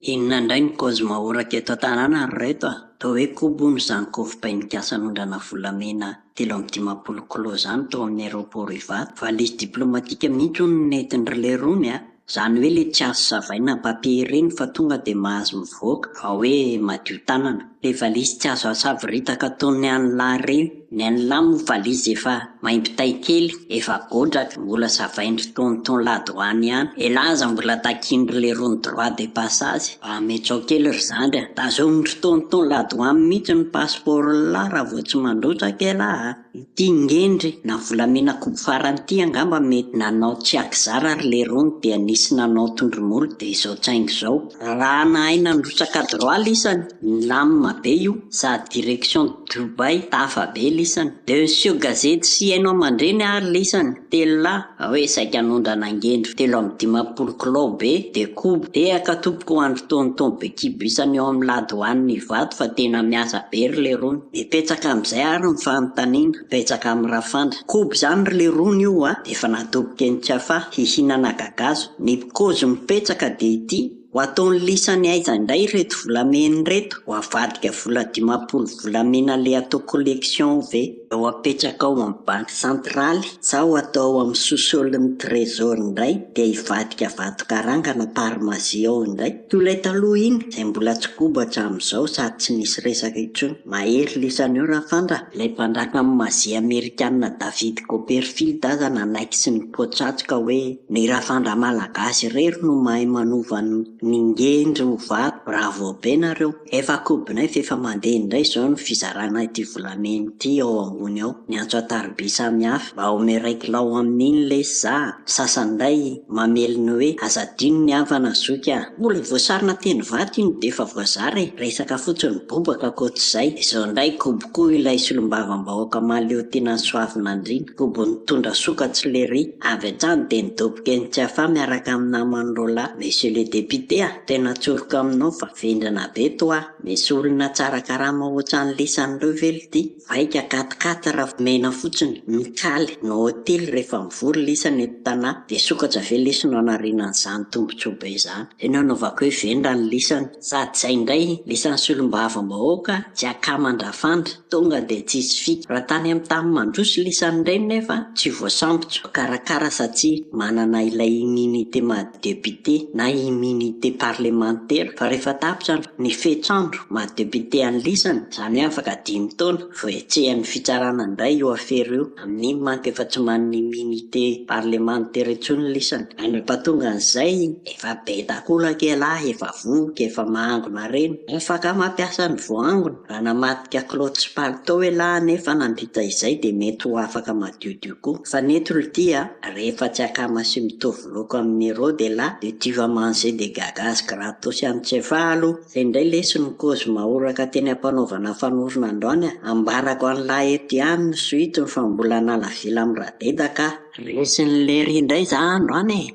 Inona indray ny kôzy mahoraka eto an-tanàna ry reto a? Toa hoe kobo hono izany kofbay nikasa hanondrana volamena 53 kilao izany tao amin'ny aéroport Ivato. Valizy diplomatika mihitsy hono no nentin-dry lerony a! Izany hoe ilay tsy azo savaina papier ireny fa tonga dia mahazo mivoaka fa hoe madio tanana. Ilay valizy tsy azo asavoritaka toy ny an'lah ireny. Ny an'lah moa valizy efa maimbo tay kely, efa godraka, mbola savain-dry tonton ladoany ihany. Elah aza mbola takian-dry lerony droit de passage. Mba ametsao kely ry zandry a! Tazomin-dry tonton ladoany mihitsy ny passeport-n'lah raha vao tsy mandrotsaka elah a! Ity ngendry na volamena kobo farany ity angamba mety nanao tsy ankizara ry lerony dia nisy nanao tondromolo dia izao tsaingo izao. Raha nahay nandrotsaka droit lisany, nilamina be io, sady direction Dubaï, tafa be lisany. Dia niseho gazety sy haino aman-dreny ary lisany, telo lahy, fa hoe saika hanondrana angendry 53 kilao be dia kobo. Tehaka tompoko ho an-dry tonton be kibo isany eo amin'ny ladoanina Ivato fa tena miasa be ry lerony. Mipetsaka amin'izay ary ny fanontaniana, mipetsaka amin'i Rafandra. Kobo izany ry lerony io a! Efa nadoboka eny Tsiafahy, hihinana gagazo. Ny kôzy mipetsaka dia ity, ho ataon'i lisany aiza indray ireto volamena ireto? Ho avadika vola 50 volamena le atao collection ve? Ho apetraka ao amin'ny banky centrale sa ho atao ao amin'ny sous-sol-n'ny trésor indray dia hivadika vatokaranga na parmazie ao indray? Toy ilay taloha iny, izay mbola tsy kobo hatramin'izao sady tsy nisy resaka intsony. Mahery lisany eo Rafandra a! Ilay mpandraka amin'ny mazia amerikanina David Copperfield aza nanaiky sy nipoatsatsoka hoe ny Rafandra malagasy irery no mahay manova ny ngendry ho vato. Bravo be nareo! Efa kobonay f'efa mandeha indray izao ny fizarana ity volamena ity ao ambony ao. Ny antso an-tariby samihafa. Mba omeo iray kilao amin'iny lesy za a! Sasany indray mamely ny hoe aza adino ny havana zoky a! Mbola voasarona teny vato iny dia efa voazara e! Resaka fotsiny bobaka ankoatr'izay. Izao indray kobo koa ilay solombavambahoaka mahaleo tena Soavinandriana. Kobo nitondra sokatsy lery. Avy hatrany dia nidoboka eny Tsiafahy miaraka amin'ny namany roalahy. Monsieur le député a! Tena tsoriko aminao fa vendrana be toa. Misy olona tsara karama ohatran'ny lisany ireo ve lty? Vaika quatre quatre mena fotsiny, mikaly, no hotely rehefa mivory lisany eto Tanà, dia sokatra ve lesy no anariana an'izany tombotsoa be izany? Zay no anaovako hoe vendrana lisany. Sady zay indray, lisany solombavambahoaka tsy akaman-dRafandra, tonga dia tsisy fika. Raha tany amin'ny tany mandroso lisany ireny nefa tsy voasambotra, voakarakara satria manana ilay immunité maha député na immunité parlementaire, fa rehefa tapitra ny fetr'andro maha député an'lisany, izany hoe afaka dimy taona, vao hetsehan'ny fitsarana indray io afera io, amin'iny manko efa tsy manana immunité parlementaire intsony lisany. Mandra-pahatonga an'izay, efa be takolaka ialahy, efa voky, efa mahangona reny. Afaka mampiasa ny voaangona. Raha namadika kilaoty sy palitao ialahy anefa nandritra izay dia mety ho afaka madiodio koa. Fa ny eto lty a, rehefa tsy akama sy mitovy loko amin'ny Herode elah dia tu vas manger des gagas gratos any Tsefaha aloha. Zay indray lesy no kôzy mahoraka teny ampanaovana fanorona androany a! Ambarako an'lah eto ihany ny suite-ny fa mbola hanala vila amin'i Radedaka aho. Resin'i lery indray za androany e!